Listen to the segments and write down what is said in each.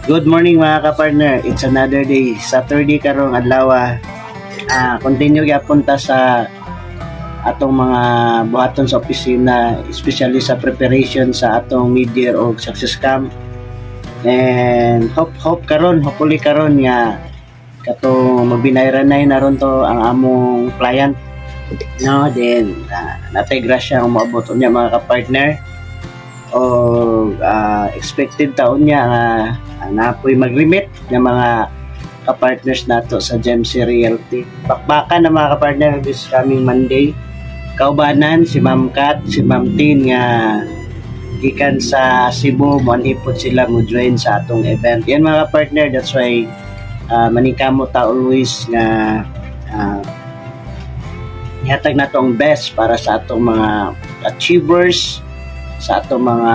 Good morning, mga kapartner. It's another day. Saturday karong adlaw. Continue gyapon ta sa atong mga buhaton sa opisina, especially sa preparation sa atong mid-year og success camp. And hope hope karon, hopefully karon nga katong magbinayranay na ron to ang among client. No, then natay grasya ang moabot unya, mga kapartner. O expected taon niya nga napoy mag-remit ng mga kapartners nato sa GEMC Realty. Bakbakan na, mga kapartner, this coming Monday. Kaubanan si Ma'am Kat, si Ma'am Tin nga gikan sa Cebu, moanhi pod sila mo join sa atong event. Yan, mga partner, that's why maningkamot ta always nga ihatag nato ang best para sa atong mga achievers, sa atong mga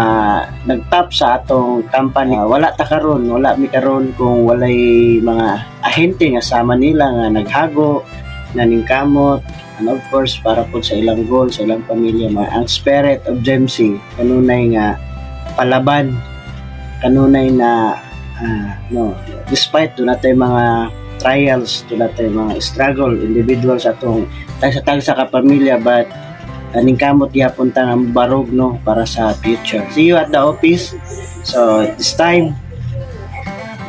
nagtap sa atong company. Wala ta karon, wala mi karon kung walay mga ahente nga sama nila nga naghago, naningkamot, and of course para po sa ilang goal, sa ilang pamilya. Mga ang spirit of GEMC kanunay nga palaban, kanunay na no, despite duna tay mga trials, duna tay mga struggle individual sa atong tagsa-tagsa ka pamilya, but ningkamot gyapon ta nga barog, no, para sa future. See you at the office. So this time,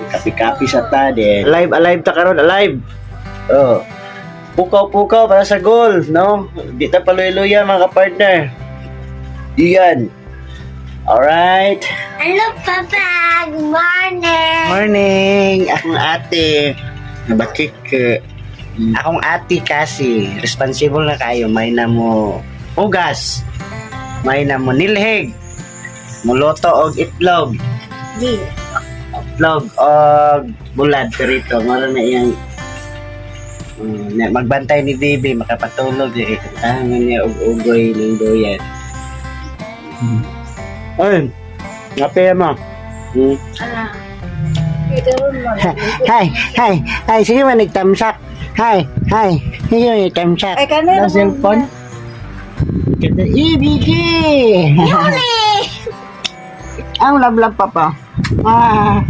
kapi-kapi sa ta then alive, alive ta karon, alive. Oh, pukaw-pukaw para sa goal, no? Di ta paluy-luya, mga kapartner. Iyan. Alright. Hello, Papa. Good morning. Morning. Akong ate. Bakit ka? Akong ate kasi, responsible na kayo. May na mo hugas. May na mo nilhig. Muluto og itlog. Di. Itlog og bulad perito. Mara na iyang magbantay ni baby makapatulog eh. Kantahan niya og ugoy ng duyan. Ay, ngape mo. Ala. Hi, hi, hi, sige man nagtamsak. Hi, hi, sige man nagtamsak. Ay, kanina Na cellphone. Kita ibiki. Yuli! Ang love papa. Ah.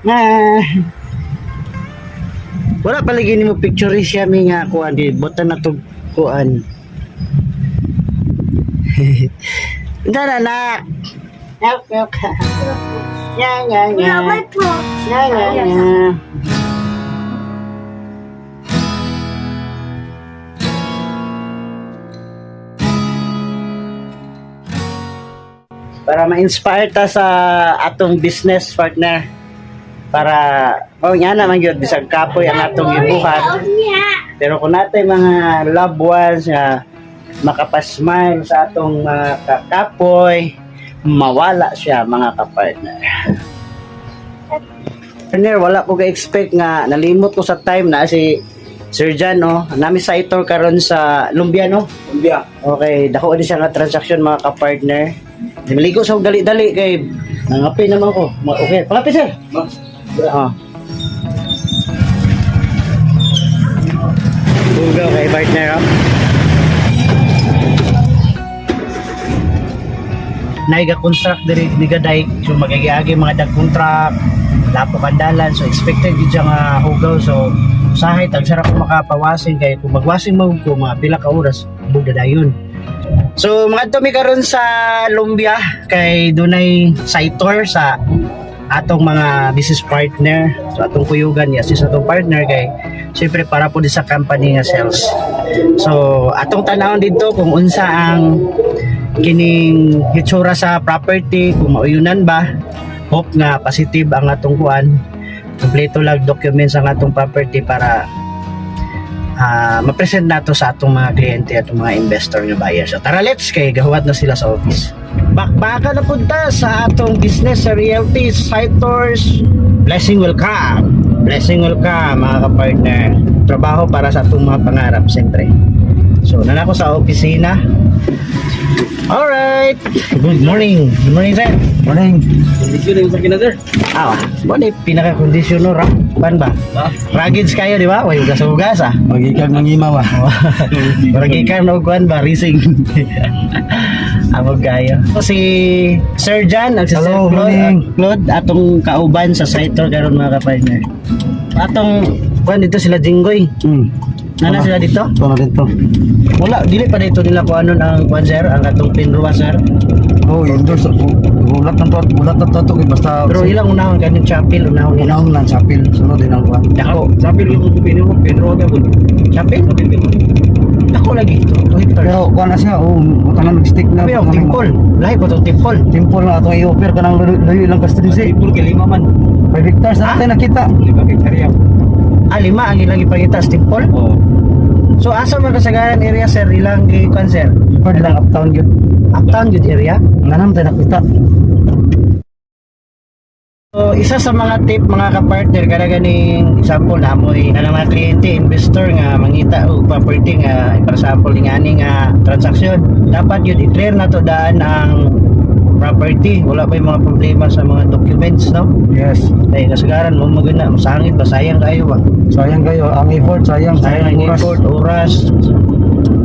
Ah. Wala pa lagi nimo picture siya mi nga kuan di butan na tug kuan. Dara na. Nak nak. Nya nya nya. Wala may fruits. Nya nya nya. Para ma-inspire ta sa atong business partner, para oh nga naman gyud bisag kapoy ang atong gibuhat, Niya. pero kung natay mga loved ones nga makapasmile sa atong mga kakapoy, mawala siya, mga kapartner. Partner, wala ko ga-expect nga nalimot ko sa time na si Sir John, no? Nami sa ito karon sa Lumbia, no? Lumbia. Okay, dako din siya nga transaction, mga kapartner. Di maligo sa dali-dali kay nangapi naman ko. Okay, pangapi, sir. Oh. Bugaw kay partner, oh. Naiga construct diri niga dike, so magigiagi mga dagkong truck, lapok ang dalan, so expected gid siya nga hugaw. So usahay tagsara ko makapawasing kay kung magwasing mo ko mga pila ka oras bugda dayon. So mga mi karon sa Lumbia kay dunay site tour sa atong mga business partner. So atong kuyugan yes sa atong partner kay siyempre para po di sa company nga sales. So atong tanawon dito kung unsa ang kining hitsura sa property, kung mauyunan ba. Hope nga positive ang atong kuan. Kompleto lang documents ang atong property para ma-present nato sa atong mga kliyente at mga investor nga buyer. So tara, let's, kay gahuwat na sila sa office. Bakbaka na punta sa atong business sa realty site tours. Blessing will come. Blessing will come, mga kapartner. Trabaho para sa atong mga pangarap, siyempre. So, nana ko sa opisina. Alright. Good morning. Good morning, sir. Morning. Kondisyon yung sa sir. Ah, mo ni pinaka-kondisyon no, ra. Pan ba? Ha? Ragids kayo, di ba? Way ugas-ugas ah. Magikag ng ima ba? Murag ikaw no kuan ba rising. Amog kayo. Si Sir John, ang si Sir Hello, Claude, morning. Claude, atong kauban sa site tour karon, mga kapartner. Atong kuan dito sila Jinggoy. Nana sila dito? Ito na dito. Wala, dili pa dito nila kuanon ang kuan, sir, ang atong Pinrua, sir. Oh, endorse. Ulat ng to, ulat ng to, basta Pero ilang unahon kaning chapel, unahon nila. unahon lang chapel, sunod din ang kuan. Dako. Chapel yung kupin mo, Pedro ka po. Chapel? Chapel ka. Dako lagi. 2 hectares. Pero kuan na siya, oh, butangan nag-stick na. Pero temple, lahi po tong temple. Temple na atong i-offer kanang luyo lang kastrisi. Temple kay lima man. 5 hectares na tayo nakita. 5 hektarya. Ah, lima ang ilang ipangita sa temple. Oh. So asa man kasagaran area, sir, ilang gi kuan, sir? Pwede lang uptown yun. Uptown jud area. Nanam tayo nakita. So, isa sa mga tip, mga kapartner, kada ganing example na amoy na mga kliyente, investor nga mangita og property nga para sample ni ani nga transaksyon, dapat yun i-clear na to daan ang property, wala pa yung mga problema sa mga documents, no? Yes. Kay kasagaran mo maguna masangit ba, sayang kayo ba. Sayang kayo, ang effort, sayang, Sayang ang oras. effort, oras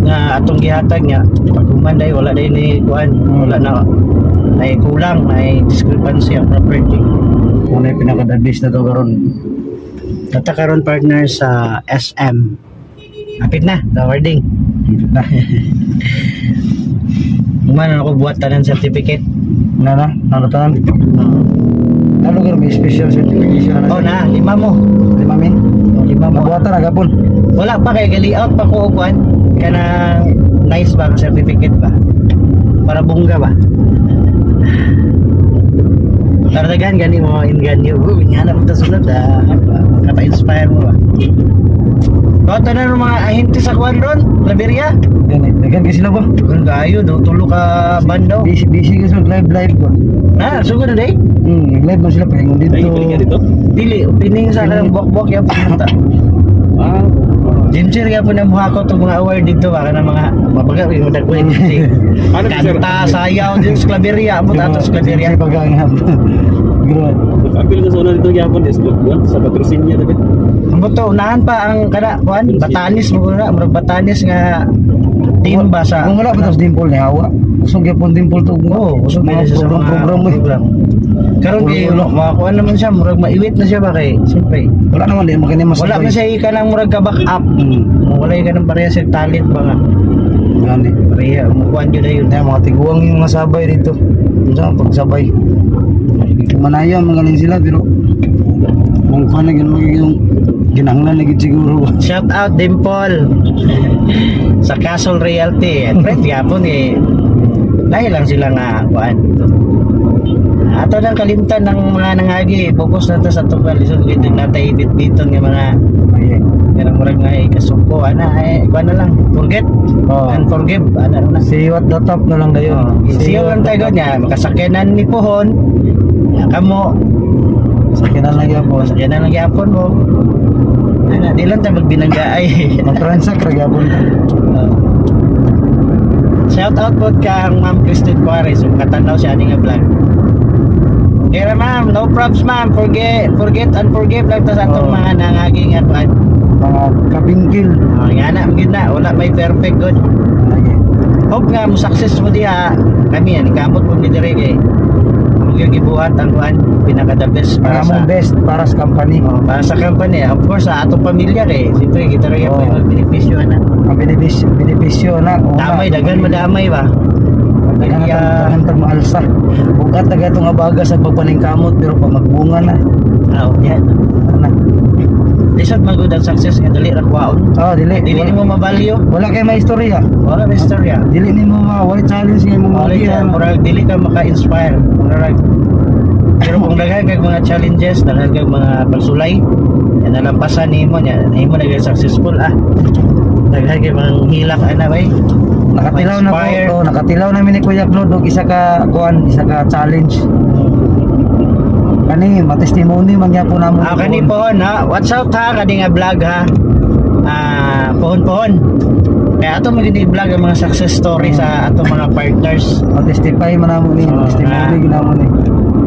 nga atong gihatag niya pag human day wala day ni kuan, wala na ay kulang ay discrepancy ang property. Kung na yung pinaka-the best na to karon. Tata karon, partner, sa SM. Apit na, the awarding. Na. Humana ako buhat tanan certificate. Na na, ano tanan? Ano karon may special certification na? Oh na, lima mo. Lima min. Oh, lima mo. Nabuhatan na gapon. Wala pa kay gali out pa ko og kuan. Kanang nice ba ang certificate ba? Para bongga ba? Tardagan gani mo inganyo. Uy, nga na punta sunod ah. Kapa-inspire mo ba? Kau tanan ng mga ahente sa kuan ron, Claveria. Gani, daghan kay sila ba? Dughan kayo, do tulo ka bando. Busy busy kasi live live ko. Na, sugod na day. Live man sila pahingon dito. Ay, balik ka dito? Dili, opening sa kanang bok-bok ya pumunta. Ah. Ginger ya po na mukha ko itong mga award dito ba kanang mga mabaga yung dagway dito. Ano ba, sir? Kanta, sayaw din sa Claveria, amo ato sa Claveria. Busy pagkaangap. Grabe. Apil ko sa una dito gyapon des buwan sa patrocinio dapat. Amo to unahan pa ang kana kuan Batanes mo na, murag Batanes nga team ba sa Kung wala pa tapos dimple ni hawa. Usog gyapon dimple to. Oo, usog mga na siya sa program mga program eh. program. Karon kay Ulo-ulo. makakuan naman siya, murag maiwit na siya ba kay siyempre. Wala naman din makini mas. Wala man siya kanang murag ka back up. Wala ka ng pareha sa talent ba nga. Gani. Pareha, mukuan yun na yun. Kaya mga tiguang yung mga sabay dito. Unsa ang pagsabay? Manaya magaling sila pero kung kuan na ganun yung ginanglan na gid siguro. Shout out Dimple sa Castle Realty. And friend gapon eh. Lahi lang sila nga kuan. Ato nang kalimtan ng mga nangagi, focus na ta sa tungkol lisod gid natay bit-biton nga mga Ay. kanang murag nga eh, kasuko ana eh kuan na lang, forget Oh. and forgive ana na. See you at the top na lang dayon. Oh, siyo lang tayo niya, makasakyanan ni Pohon. Ya, kamo, Sakyanan lang gyapon. sakyanan lang gyapon mo. Ana, di lang tayo magbinanggaay. Mag-transact ra gyapon. Shout out po kang Ma'am Christine Juarez. So, katanaw siya ani nga vlog. Kaya ma'am, no props ma'am. Forget, forget and forgive lang ta sa atong Oh. mga nangaging nga kuan. Mga kabingkil. Oh, nga na, gyud na, wala may perfect good. Ay. Hope nga mo success mo diha. Kami yan, kamot po ni dire kay amo gyud gibuhat ang kuan, pinaka the best para Para sa mong best para sa company. Oh, para sa company, of course sa atong pamilya kay siyempre kita ra gyud Oh. magbenepisyo ana. Ang benepisyo, benepisyo na. Una. Damay daghan madamay ba. Daghan Kaya- daghan tag maalsa. Bugat na gatong abaga sa pagpaningkamot pero pag magbunga na. Ah, yan. Ana. Lisod man gud ang success nga dali ra kwaon. Oh, dili. Dili nimo mabalyo. Wala kay may istorya. Wala may istorya. Dili nimo ma wala challenge nga imong Wala mga ka, murag dili ka maka-inspire. Murag pero kung daghan kag mga challenges, daghan kag mga pagsulay, yan nalampasan nimo niya, nimo na successful ah. Daghan kay mga hilak ana bay. Nakatilaw na ko, Ma-inspire. oh, nakatilaw na mi ni Kuya Claude og isa ka kuan, isa ka challenge. Kani matestimony man gyapon namo. Ah, kani pohon ha. What's up ha kani nga vlog ha. Ah, pohon-pohon. Kaya ato magindi vlog ang mga success story sa atong mga partners. Matestify man namo ni, Oh, testimony ah. ginamo ni.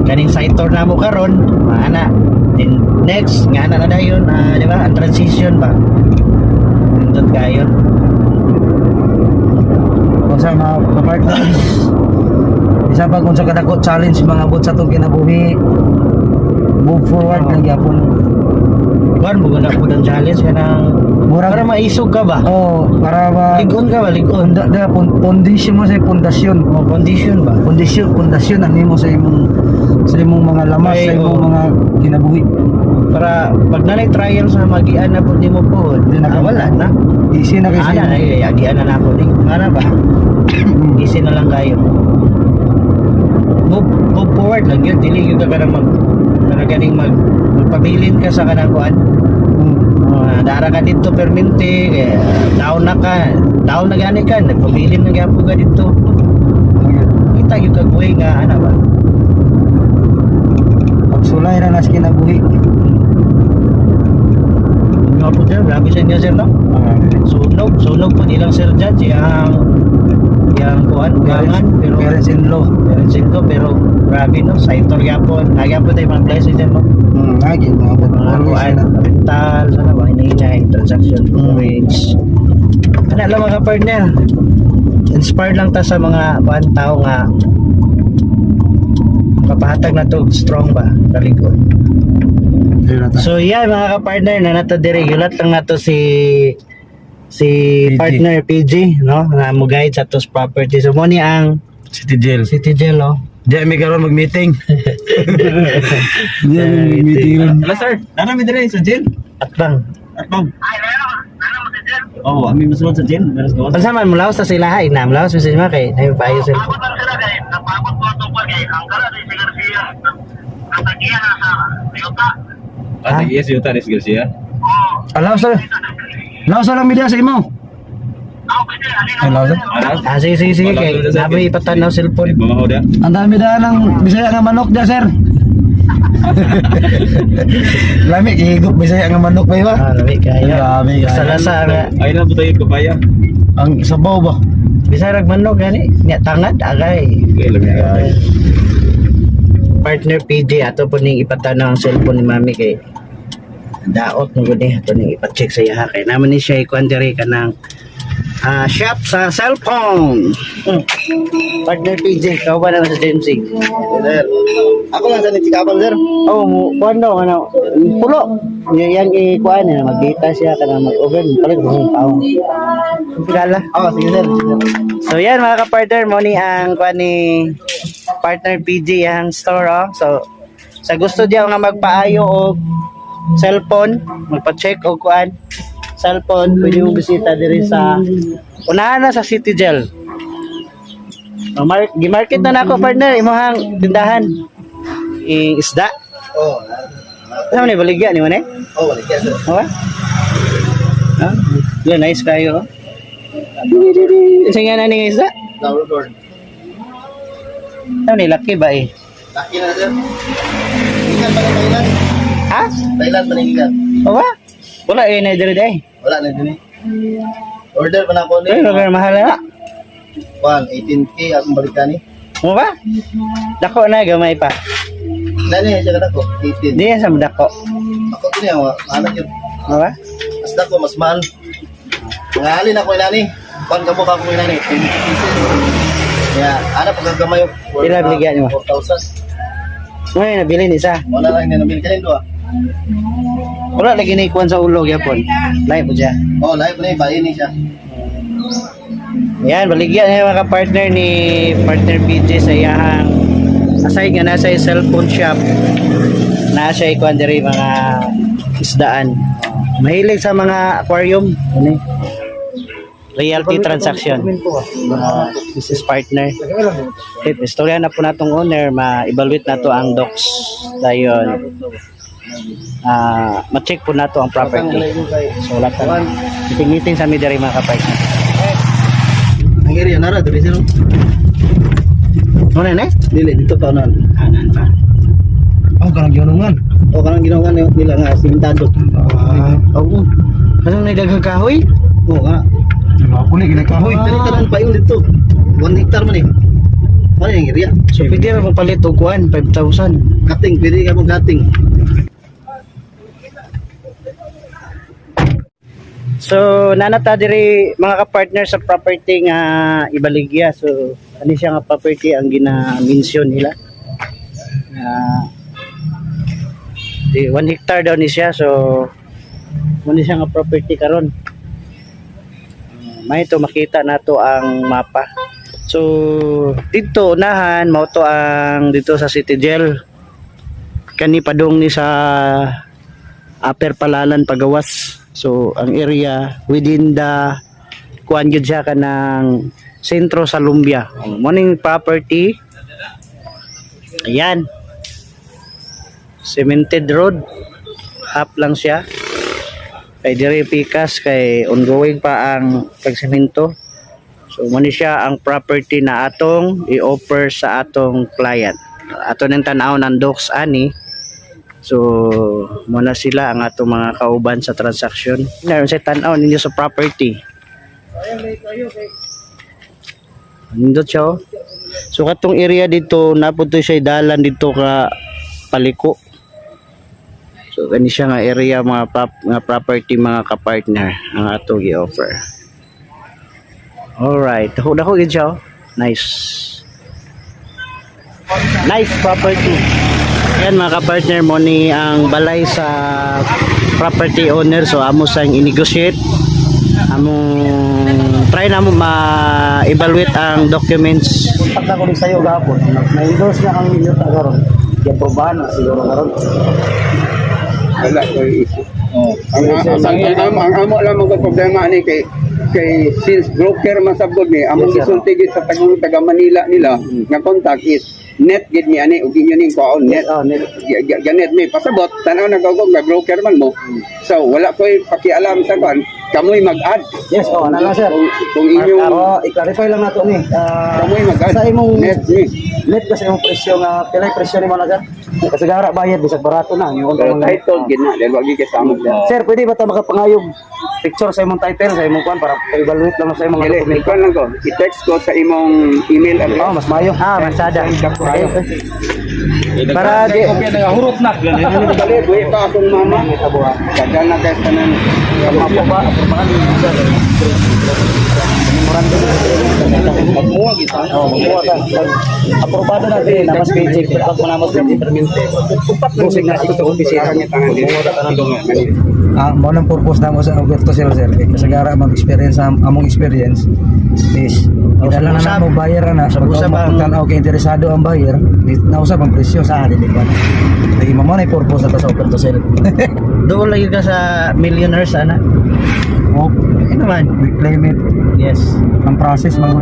Kaning site tour namo karon, maana. Then next nga na na dayon, ah, di ba? Ang transition ba. Nindot kayo. Kung sa mga partners. Isa pa kung sa kadako challenge mga abot sa atong kinabuhi, move forward lang gyapon. Kuan mo na po ng challenge kanang Murag para maisog ka ba? Oh, para ba Ligon ka ba, ligon. da, da, pundisyon mo sa pundasyon. O condition ba? Pundasyon, pundasyon ang nimo sa imong mga lamas, Ay, sa imong oo. mga kinabuhi. Para pag nanay trial sa magian na po nimo po, Di na na wala na. Easy na kay sa Ana na imo. eh, agian na nako ni. Ana ba? Easy na lang kayo. Move forward lang yun. Dili yun ka kanang mag kana ganing magpabilin ka sa kanang kuan. Dara ka dito permente, eh, down na ka, down na gani ka, nagpabilin na gyapon ka dito. Kita yung kag way nga ana ba? Pagsulay ra nas kinabuhi. Nga po sir, grabe sa inyo sir no? Sunog, sunog po nilang sir judge yang yang kuan gangan pero Parents in law. parents in law pero grabe no, sa itor gyapon, nagyapon tayo mga blessings sir no. Lagi mga abot. Mga Always kuan, na. rental, sana ba hinahinay, transaction coverage. Ana lang mga partner. Inspired lang ta sa mga kuan tao nga kapahatag na to strong ba kalikod. Dili na ta. So yeah mga ka-partner na nato diri gulat lang nato si si PG. Partner PG no na mo guide sa tos property. So mo ni ang City Jail. City Jail oh. Di mi karon mag-meeting. Di mi mag-meeting ron. Hello sir, nana mi dire sa jail. Atbang. Atbang. Oh, ami masulod sa jail. Meron sa gawas. Unsa man mulaos ta sila ha ina mulaos mi sila kay nay payo sila. Ah, sige, si Yuta Res Garcia. Alaw sa. Laos na lang media sa imo. Ay, laos na. Alas. Ah, sige sige sige kay nabi ipatanaw cellphone. Mamaho da. Ang dami da ng Bisaya nga manok da, sir. Lami gihigop Bisaya nga manok ba iba? Ah, lami kayo. Lami kayo. Sa lasa nga. Ay na butay papaya. Ang sabaw ba? Bisaya rag manok gani. Nya tangad agay. Okay, lami. Partner PJ ato po ning ipatanaw ang cellphone ni mami kay daot mo gud ni ato ning ipa-check sa iya kay naman ni siya ikuan diri kanang shop sa cellphone. Partner PJ, kau ba naman sa JMC? Sir. Ako lang sa nitikapan, sir. Oh, mo kuan daw ano, pulo. Yan ikuan na magdita siya kanang mag-oven palit mo paong. Kilala. Oh, sige, sir. So yan mga ka-partner, mo ni ang kuan ni partner PJ ang store oh. So sa gusto diya nga magpaayo og cellphone, magpa-check og kuan cellphone, pwede mo bisita diri sa unahan na sa City Jail. Oh, gi-market na nako partner imong tindahan. I isda. Oh, Ano ni baligya ni mo ni? oh, balik sir. Okay? Ha? Yeah, nice kayo. Oh. Isa nga na ni nga isda? Labrador. Ano ni laki ba eh? Laki na, sir. Ikan pa ng Thailand. Ha? Thailand pa ng ikan. Owa? Wala eh na diri day. Wala na din eh. Order pa na ako ni. Pero pero mahal na. 1, 18K akong balikan ni. Mo ba? Dako na gamay pa. Nani siya kadako, 18. Di yan sa dako. Ako din ang ano yun. Mo ba? Mas dako, mas mahal. Nangalin ako inani. Kuan ka mo ka ako inani. 20 pieces. Kaya, ana pagkagamay. Pila binigyan niyo? 4,000. Ngayon nabili ni isa. Wala lang din nabili kanin doa. Wala lagi ni kuan sa ulo gyapon. Lahi po siya. Oh, lahi pa na bain ni siya. Yan, baligyan niya mga partner ni partner PJ sa iyahang aside nga nasa yung cellphone shop na siya ikuan diri mga isdaan. Mahilig sa mga aquarium, ano eh? Realty transaction. Mga business partner. Eh, istorya na po natong owner, ma-evaluate na to ang docs. Dayon. Ma-check po nato ang property. So, wala ta. Meeting meeting sa mi diri mga kapartner. Ang area nara diri sir. Ano na eh? Dili dito pa nan. Anan pa. Oh, kanang ginungan. Oh, kanang ginungan nila nga simentado. Ah, oo. Ano na daghang kahoy? Oo nga. Puli gina kahoy. Dili tanan pa yun dito. 1 hectare man eh. Ano yung area? So pwede ra mong palit og kuan 5,000. Cutting, pwede ka mong cutting. So naa na ta diri, mga ka-partner, sa property nga ibaligya. So ano siya nga property ang gina-mention nila. Di 1 hectare daw ni siya, so mao ni siya nga property karon. May to makita nato ang mapa. So dito unahan mao to ang dito sa City Jail. Kani padung ni sa Upper Palanan pagawas. So ang area within the kuan gyud siya kanang sentro sa Lumbia. Mao ning property. Ayan. Cemented road. Half lang siya. Kay diri pikas kay ongoing pa ang pagsemento. So mao ni siya ang property na atong i-offer sa atong client. Ato nang tan-aw ng docs ani. So mao na sila ang atong mga kauban sa transaction. Naron sa tan-aw ninyo sa property. Nindot siya, oh. So katong area dito napunto siya dalan dito ka paliko. So kani siya nga area mga property, mga ka-partner, ang atong gi-offer. Alright, dako dako gid siya, oh. Nice. Nice property. Yan, mga ka-partner, mao ni ang balay sa property owner. So amo sang i-negotiate. Among try na mo ma-evaluate ang documents. Contact na ko rin sa'yo gahapon. Na-endorse na ang yuta karon. Giaprobahan na siguro karon. Wala ko issue. Ang amo lang mga problema ani kay since broker man sabod ni among Yes, sir. gisulti gid sa tagong taga Manila nila nga contact is net gid mi ani ug inyo ning kuhaon net. Oh, net. Ganet mi pasabot tan-aw na gawag nga broker man mo. So wala koy pakialam sa kuan, kamoy mag-add. Yes, oh, ana lang, sir. Kung inyong Oh, i-clarify lang nato ni. Kamoy mag-add. Sa imong net ni. Net kasi imong presyo nga pilay presyo nimo na, sir? Kasi gara bayad bisag barato na yung Pero title gid na dahil wagi kay sa amo. Sir, pwede ba ta makapangayog picture sa imong title sa imong kuan para evaluate lang sa imong mga Dili, dokumento? ikaw lang ko. I-text ko sa imong email address. Oh, mas mayo. Ah, masada. Send ka ko ayo. Para di Hurot na. Balik, buhi pa akong mama. Tagal na kayo tanan. Mapo ba? Aprobahan ni sir. Memorandum. Magmuha kita. Oh, magkuha ta. Aprobado na din namas paycheck, pag manamos paycheck permanente. Busing na ito sa opisina. Ah, mao nang purpose namo sa Alberto, sir, sir. Kay kasagara mag experience ang among experience is dala na namo buyer na Usab-usab ang- pag okay interesado ang buyer, di nausab ang presyo sa dili ba. Dili mo na purpose na ta sa offer to sell. Doon lagi ka sa millionaires ana. Oh, Ano naman? we claim it. Yes. Ang process man.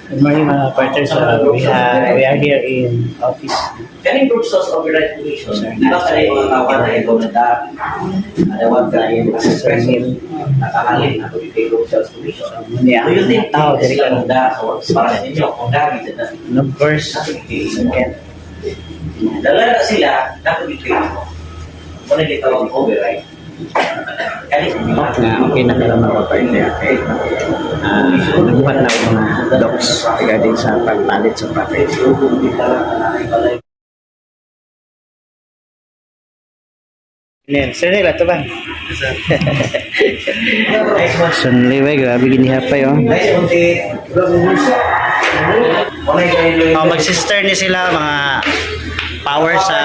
Good morning, mga partners. We are here in office. Kaning group source override commission, di ba kanay mga kawan na ikaw na adawag ka Sir person Neil. nakahalin na kay group sales commission. Yeah. Do you think Tao, diri sila ka. munda para sa inyo kung dami na And of course, Sir Ken. Dala na sila na kay mo. Muna gitawag override. Kani Na okay na kayo, mga partner. Okay. Nagbuhat na ako mga docs regarding sa pagpalit sa property. Neil, Sir Neil, ato ba? Sunli ba, grabe ginihapay, oh. Nice unti. Oh, mag-sister ni sila mga Power sa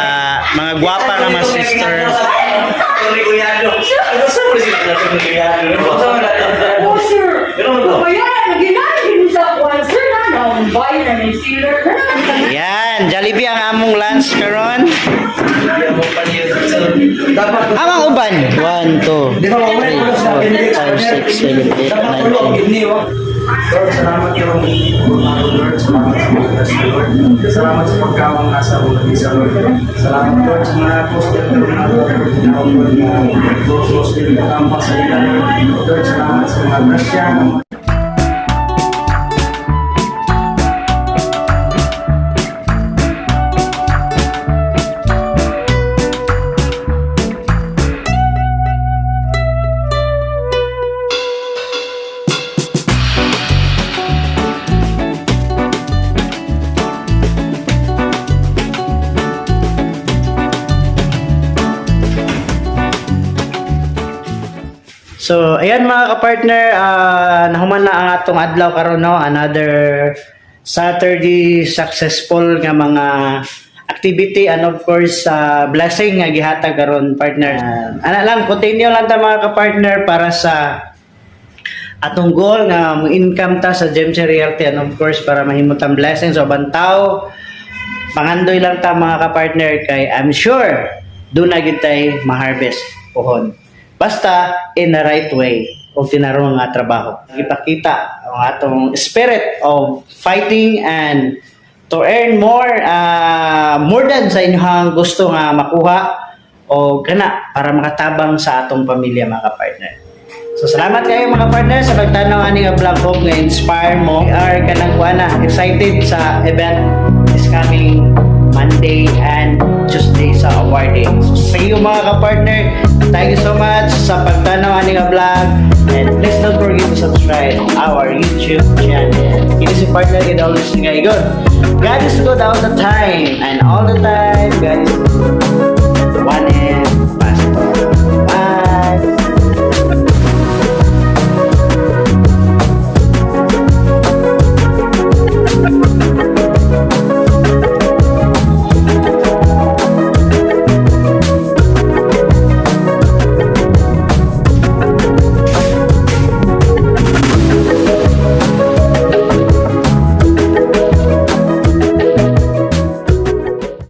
mga gwapa nga mga sisters. Oh, sir. Bayaran, naginahin sa kwan, sir, na, na, na, may sealer. Yan, Jollibee ang among lunch karon. Amang uban. 1, 2, 3, 4, 5, 6, 7, 8, 9, 10. Lord, salamat yung Lord. Salamat sa mga bless, Lord. Salamat sa pagkawang nasa ulan isa, Lord. Salamat, Lord, sa mga poster na Lord. Lord, na close din kampa sa ila, Lord. Lord, salamat sa mga grasya. So, ayan mga kapartner, nahuman na ang atong adlaw karon, no, another Saturday successful nga mga activity and of course blessing nga gihatag karon, partner. Ana lang, continue lang ta, mga kapartner, para sa atong goal nga mo income ta sa Gems Realty and of course para mahimo tang blessing sa ubang tao. Pangandoy lang ta, mga kapartner, kay I'm sure doon na gyud tay ma-harvest pohon. Basta in the right way o tinarong nga trabaho. Ipakita ang atong spirit of fighting and to earn more, more than sa inyong gusto nga makuha o gana para makatabang sa atong pamilya, mga kapartner. So salamat kayo, mga partner, sa pagtanaw ani nga vlog. Hope nga inspire mo. We are kanang kuana excited sa event this coming Monday and Tuesday sa awarding. So see you, mga kapartner. Thank you so much sa pagtanaw ani nga vlog and please don't forget to subscribe our YouTube channel. Kini si partner in always nga igon. God is good all the time and all the time God is good.